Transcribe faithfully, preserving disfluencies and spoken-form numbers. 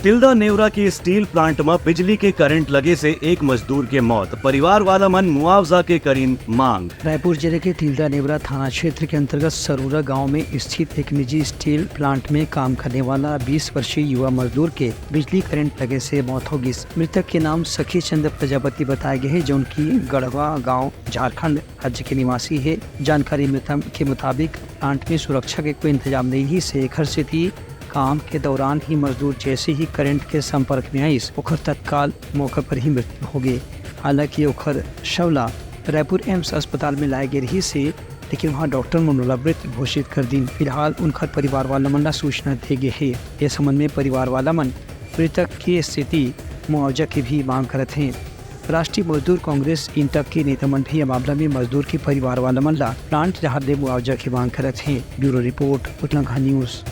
तिल्दा नेवरा के steel plant म बिजली के करंट लगे से एक मजदूर के मौत, परिवार वाला मन मुआवजा के करिन मांग। रायपुर जिले के तिल्दा नेवरा थाना क्षेत्र के अंतर्गत सरूरा गांव में स्थित एक निजी स्टील प्लांट में काम करने वाला बीस वर्षीय युवा मजदूर के बिजली करंट लगे से मौत हो गिस। मृतक के नाम सखी चंद प्रजापति बताए गए हे, जौन की गढ़वा गांव, झारखंड राज्य के निवासी हे। जानकारी मिलत के मुताबिक प्लांट में सुरक्षा के कोई इंतजाम नहीं हे, से एखर सेती काम के दौरान ही मजदूर जैसे ही करंट के संपर्क में आइस, ओखर तत्काल मौका पर ही मृत्यु हो गए। हालांकि ओखर शव ला रायपुर एम्स अस्पताल में लाए गए रहिस हे, लेकिन वहां डॉक्टर मन ओला मृत घोषित कर दिन। फिलहाल उनखर परिवार वाला मन ला सूचना दे गए हे। ये संबंध में परिवार वाला मन मृतक के सेती मुआवजा के भी मांग करत हें। राष्ट्रीय मजदूर कांग्रेस इंटक के नेता मन भी ये मामला में मजदूर के परिवार वाला मन ला प्लांट डहार ले मुआवजा के मांग करत हें। Bureau report, Utlangha news.